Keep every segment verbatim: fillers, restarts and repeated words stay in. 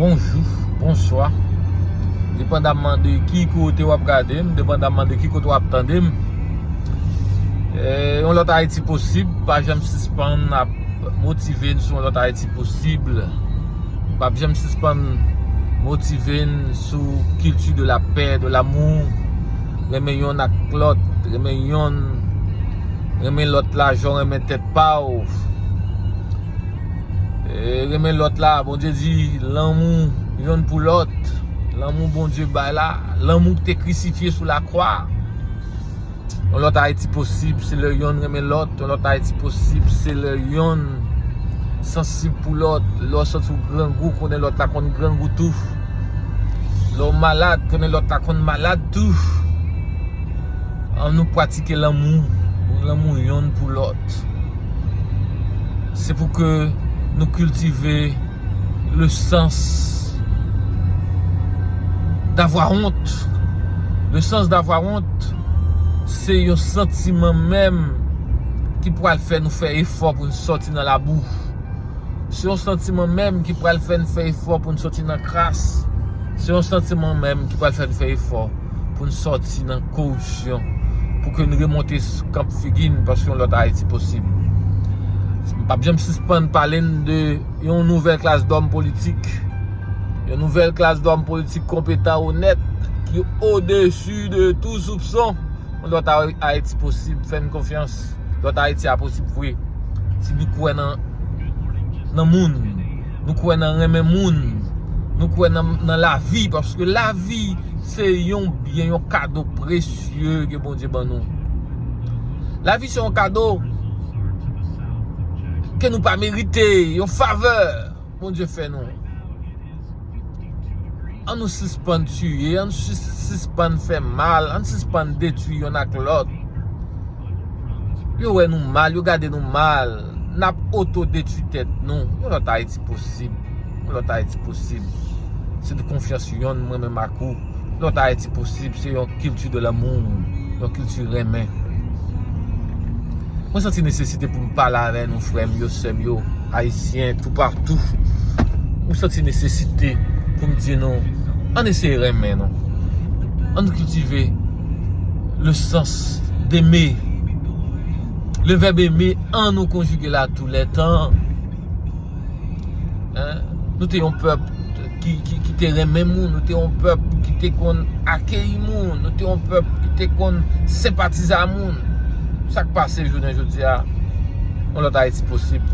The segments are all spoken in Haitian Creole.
Bonjou, bonswa. Depandamman de ki kote w ap gade m, depandamman de ki kote w ap tande m, eh, yon lòt Ayiti posib, pa janm sispann ap motive n sou yon lòt Ayiti posib. P ap janm sispann motive n sou kilti de la pè, de lamou. Renmen yonn ak lòt, renmen yonn, renmen lòt la jan w renmen tèt pa w. E, renmen lòt la, Bondye di, lanmou yonn pou lòt, lanmou Bondye bay la, lanmou ki te krisifye sou lakwa. Yon lòt Ayiti posib, se lè yonn renmen lòt. Yon lòt Ayiti posib, se lè yonn sansib pou lòt. Lè w santi w grangou, konnen lòt la konn grangou tou. Lè w malad, konnen lòt la konn malad tou. Ann nou pratike lanmou, lanmou yonn pou lòt. Se pou ke nou kiltive le sens d'avoir honte. Le sens d'avoir honte, se yon santiman menm ki pral fè nou fè efò pou n sòti nan labou. Se yon santiman menm ki pral fè n fè efò pou n sòti nan kras. Se yon santiman menm ki pral fè n fè efò pou n sòti nan koripsyon, pou ke n remonte s-, kanpe figi n, paske yon lòt Ayiti posib. M p ap janm sispann pale n de yon nouvèl klas dòm politik, yon nouvèl klas dòm politik konpetan, onèt, ki odesi de tou soupson. Yon lòt Ay-, Ayiti posib, fè n konfyans. Lòt Ayiti a posib vre. Si nou kwè nan, nan moun, nou kwè nan renmen moun, nou kwè nan, nan lavi, paske lavi se yon byen, yon kado presye ke Bondye ban nou. Lavi se yon kado ke nou pa merite, yon favè Bondye fè nou. Ann nou sispann tiye, ann sis-, sispann fè mal, ann sispann detwi yonn ak lòt. Yo wè nou mal, yo gade nou mal, n ap otodetwi tèt nou. Yon lòt Ayiti posib, yon lòt Ayiti posib. Se de konfyans yonn mwen menm ak ou. Yon lòt Ayiti posib, se yon kilti de lanmou, yon kilti renmen. Mwen santi nesesite pou m pale avè nou, frè m yo, sè m yo, Ayisyen toupatou. Mwen santi nesesite pou m di nou, ann eseye renmen nou. Ann kiltive le sens d'aimer. Le verbe aimer, ann nou konjige l à tous les temps. Hein? Nou te yon pèp ki, ki, ki te renmen moun, nou te yon pèp ki te konn akeyi moun, nou te yon pèp ki te konn senpatize a moun. Sa k pase jounen jodi a? Yon lòt Ayiti posib.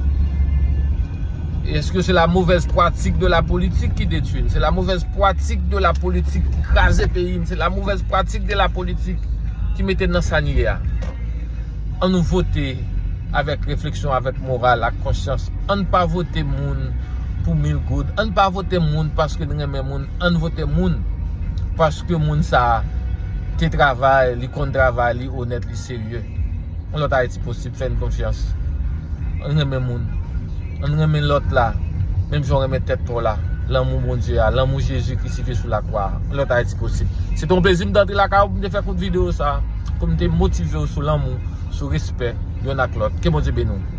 E èske se la mauvaise pratique de la politique ki detwi n? Se la mauvaise pratique de la politique ki kraze peyi n? Se la mauvaise pratique de la politique ki mete n nan sa n ye a? Ann nou vote avèk refleksyon, avèk moral, ak konsyans. Ann pa vote moun pou mil goud. Ann pa vote moun paske n renmen moun. Ann vote moun paske moun sa a te travay, li konn travay, li onèt, li serye. Yon lòt Ayiti posib, fè n konfyans. Ann renmen moun. Ann renmen lòt la, menm jan w renmen tèt pa w la. Lanmou Bondye a, lanmou Jezi krisifye sou lakwa a. Yon lòt Ayiti posib. Se te yon plezi m te antre lakay ou pou m te fè kout videyo sa a, pou m te motive w sou lanmou, sou respè, yonn ak lòt. Ke Bondye beni w.